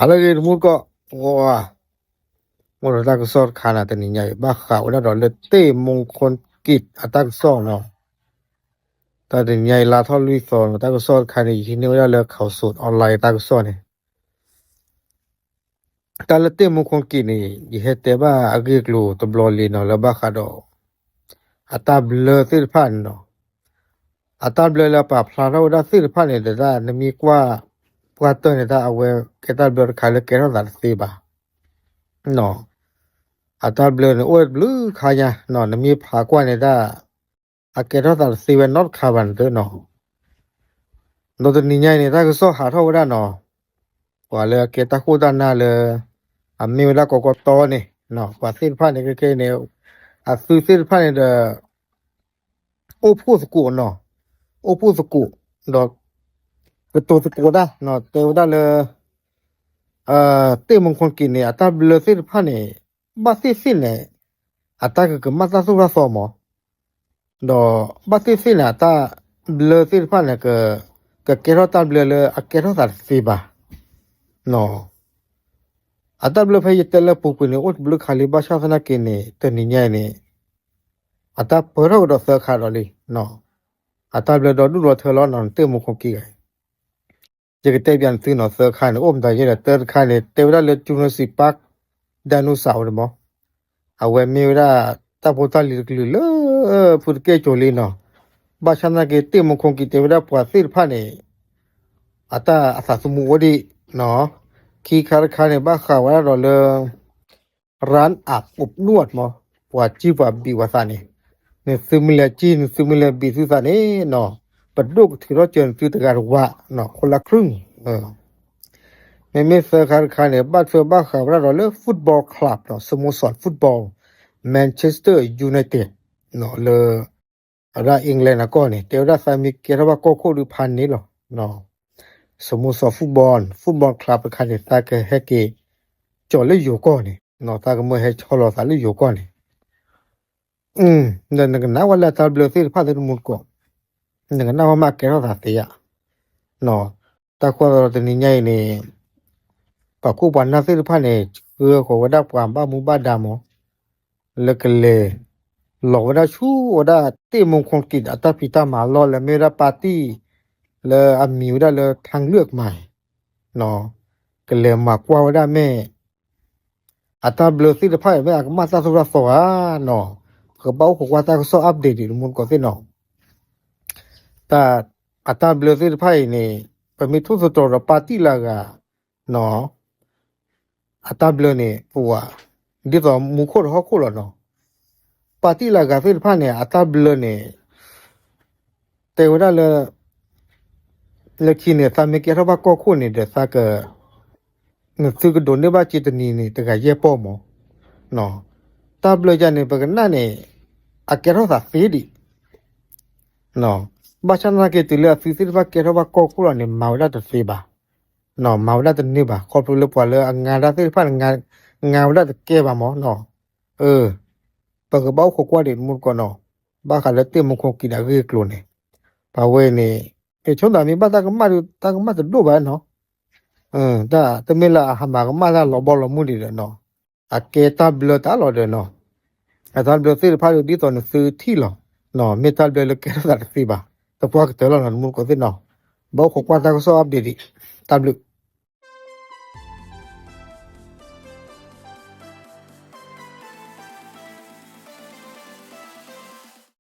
ဟါလၢအဂ့ၤ တမူတကိး, အိၣ်ဒီးတၢ်ကစီၣ်တခါန့ၣ် တနံၤညါအံၤ ဘၣ်ဃးဝဲဒၣ်ဒီးလၢ တ့ၢ်မူခိၣ်ကံး အတၢ်ကစီၣ်နီၤ. တၢ်တနံၤညါအံၤ လါထီၣ်လွံၢ်သီနီၤ, တၢ်ကစီၣ်တခါန့ၣ် ယဟံးန့ၢ်ဝဲဒၣ်လၢ ข่าวสดออนไลน์ တၢ်ကစီၣ်န့ၣ် တၢ်လၢ တ့ၢ်မူခိၣ်ကံး န့ၣ် ယဟဲတဲဘၣ်အဂ့ၢ်အကျိၤတဘျီလံနီၤ, လၢဘၣ်ဃးဒီး အတၢ်ဘျၢသ့ၣ်တဖၣ်န့ၣ်နီၤ. အတၢ်ဘျၢလၢအပာ်ဖျါထီၣ်ဝဲဒၣ်သ့ၣ်တဖၣ်န့ၣ် တဒၣ်နမ့ၢ်ကွၢ် ပှၢ်တၢၢ်န့ၣ် တၢ်အဝဲကဲတၢ်ဘျၢတခါလၢကဲထီၣ်သးတသ့ဘၣ်နီၤ. အတၢ်ဘျၢန့ၣ် အိၣ်ဝဲတဘျုးခါညါနီၤ, နမ့ၢ်ဖးကွၢ်န့ၣ် တၢ် အကဲထီၣ်သးတသ့ဝဲနီတခါဘၣ်န့ၣ်နီၤ. ဒီးတနံၤညါအံၤန့ၣ် တၢ်ကစီၣ်ဟးထီၣ်ဝဲဒၣ်နီၤ, ပှၤလၢအကဲတၢ်ခိၣ်တၢ်နၢ်လၢ အမ့ၢ်ဝဲဒၣ်ကီကီတီန့ၣ်, ပှၤသ့ၣ်တဖၣ်န့ၣ် ခဲကဲန့ၣ် အသုးသ့ၣ်တဖၣ်န့ၣ်ဒီး အိၣ်ဖှိၣ်သကိးနီၤ, အိၣ်ဖှိၣ်သကိး ဒီး ကတိၤသကိးတၢ်နီၤ, တဲဝဲဒၣ်လၢ တ့ၢ်မူခိၣ်ကံးန့ၣ် အတၢ်ဘျၢသ့ၣ်တဖၣ်န့ၣ် ဘၣ်သ့ၣ်သ့ၣ်န့ၣ် အတၢ်ကကမၣ်တၢ်သိၣ်တၢ်သီမး, ဒီးဘၣ်သ့ၣ်သ့ၣ်န့ၣ် အတၢ်ဘျၢသ့ၣ်တဖၣ်န့ၣ် ကကဲထီၣ်တၢ်ဘျၢလၢအကဲထီၣ်သးတသ့ဘၣ်နီၤ. အတၢ်ဘျၢဖဲယတဲလၢပူၤကွံာ်န့ၣ် အိၣ်တဘျုးခါလံ ဘၣ်ဆၣ်သနာ်က့န့ၣ် တနံၤညါအံၤန့ၣ် အတၢ်ပၢၢ်ထီၣ်ကဒီးသၢခါဒီးလံနီၤ. အတၢ်ဘျၢဒီဒူၣ်ဒီထၢလီၤနီၤ, တ့ၢ်မူခိၣ်ကံးဂၤ ယကတဲပၠးနသုနီၤ, သၢခါန့ၣ် အိၣ်မတၤယဲဒီး တၢတခါန့ၣ် တဲဝဲဒၣ်လၢ Jurassic Park dinosaur န့ၣ်မး, အဝဲမ့ၢ်ဝဲဒၣ် တၢ်ဖိတၢ်လံၤတကလုာ်လၢ ဖုတကဲၣ်ကၠိၤလံနီၤ. ဘၣ်ဆၣ်သနာ်က့ တ့ၢ်မူခိၣ်ကံး တဲဝဲဒၣ်ပှၤသ့ၣ်တဖၣ်န့ၣ် အတၢ်အသးသမူအိၣ်ဒံးနီၤ. ခံခါတခါန့ၣ် ဘၣ်ဃးဝဲဒၣ်ဒီးလၢ ร้านอาบอบนวด မး, ပှၤစံၣ်ပှၤဘံးဝဲသးန့ၣ်, နသုမ့ၢ်လဲၤစံၣ် နသုမ့ၢ်လဲၤဘံးသုသးန့ၣ်နီၤ, ပဒိၣ်ကထုးထီၣ်စၢၤနသုတဂၤတဝးနီၤ, คนละครึ่ง. မ့မ့ၢ်သၢခါတခါန့ၣ် ဘၣ်ထွဲဘၣ်ဃးဝဲဒၣ်ဒီးလၢ football club နီၤ, စမူစၢၣ် football Manchester United နီၤ, လၢ အဝဲဒၣ် England အကီၢ်န့ၣ် တဲဝဲဒၣ်သးမ့ၢ်ကဲထီၣ်ဘၣ်ကီၢ်ခိၣ်ဒီးဖးန့ၣ်လီၤ. စမူစၢၣ် football, football club တခါန့ၣ် သးကဟဲက့ၤ ကၠီၤလၢယိၤကီၢ်န့ၣ်နီၤ, သးကမၢဟဲဆီလီၤသးလၢယိၤကီၢ်န့ၣ် ဒီးနကနၣ်ဝဲလၢအတၢ်ဘျၢသ့ၣ်တဖၣ်လၢတမူတကိး, နကနၣ်ဝဲမ့ၢ်အကဲထီၣ်သးသ့ဧါ. တၢ်ဃိသးဒီးတနံၤညါအံၤန့ၣ် ပှၤခိၣ်ပှၤနၢ်သ့ၣ်တဖၣ်န့ၣ် ဆှၢဃီၤဝဲဒၣ်ပှၤဘၣ်မူဘၣ်ဒါမး လၢကလဲၤ လီၤဝဲဒၣ်ဆူဝဲဒၣ် တ့ၢ်မူခိၣ်ကံး အတၢ်ဖံးတၢ်မၤအလီၢ်လၢမ့ၢ်ဝဲဒၣ်ပၣ်တံၣ် လၢအမံၤဝဲဒၣ်လၢ ทางเลือกใหม่ ကလဲၤမၤကွၢ်ဝဲဒၣ်မ့ၢ် အတၢ်ဘျၢသ့ၣ်တဖၣ်အံၤ မ့ၢ်အကမၣ်တၢ်သိၣ်တၢ်သီဧါနီၤ, ပကဘၣ်အိၣ်ခိးကွၢ်တၢ်ကစီၣ် update ဒံးတမူတကိးသ့ၣ်နီၤ. တၢ် အတၢ်ဘျၢသ့ၣ်တဖၣ်အံၤန့ၣ် ပမ့ၢ်ထိၣ်သတြီၤဒီးပၣ်တံၣ်လၢအဂၤနီၤ, အတၢ်ဘျၢန့ၣ် ပဝဲ ဒ်သိးမူခိၣ်ဒီးဟီၣ်ခိၣ်လီၤနီၤ. ပၣ်တံၣ်လၢအဂၤသ့ၣ်တဖၣ်န့ၣ် အတၢ်ဘျၢန့ၣ် တဲဝဲဒၣ်လၢ လၢခံန့ၣ် သးမ့ၢ်ကဲထီၣ်ဘၣ်ကီၢ်ခိၣ်န့ၣ်ဒီး သးက နသုကဒိးန့ၢ်ဘၣ်စ့တနံၤန့ၣ် တဂၤယဲၢ်ပီၢ်မး. တၢ်ဘျၢယၤန့ၣ် ပကနၣ်န့ၣ် အကဲထီၣ်သးသ့ဒံး. ဘၣ်ဆၣ်သနာ်က့ တုၤလၢအသုးသ့ၣ်တဖၣ်ကဲထီၣ်ဘၣ်ကီၢ်ခိၣ်လီၤန့ၣ် မၤဝဲဒၣ်တသ့ဘၣ်, မၤဝဲဒၣ်တန့ၢ်ဘၣ်, ခီဖျိလၢပှၤလၢအငါဒၣ်သ့ၣ်တဖၣ်န့ၣ် ငါဝဲဒၣ်တကဲဘၣ်မးနီၤ. ပကဘၣ်အိၣ်ခိးကွၢ်ဒံးတမူတကိးနီၤ, ဘၣ်ဃးလၢတ့ၢ်မူခိၣ်ကံးဒၣ်အဂ့ၢ်အကျိၤန့ၣ်, ပဝဲန့ၣ် ဆိသးမ့ၢ်ဘၣ်တၢ်ကမၣ်ဒီး တၢ်ကမၣ်တဒိၣ်ဘၣ်နီၤ. တၢ်တမ့ၢ်လၢအဟးမၤကမၣ်တၢ်လီၤဘီလီၤမုၢ်ဒံးဒီးနီၤ, အကဲတၢ်ဘျၢတၢ်လီၤဒီးနီၤ, အတၢ်ဘျၢသ့ၣ်တဖၣ်ဒီး ဒ်သိးနသုထံၣ်လီၤ, မ့ၢ်တၢ်ဘျၢလၢကဲထီၣ်သးတသ့ဘၣ်, တပှၢ်ကတၢၢ်လီၤနီၤ တမူတကိးသ့ၣ်နီၤ. ဘၣ်အိၣ်ခိးကွၢ်တၢ်ကစီၣ် update ဒံး, တၢ်ဘျုး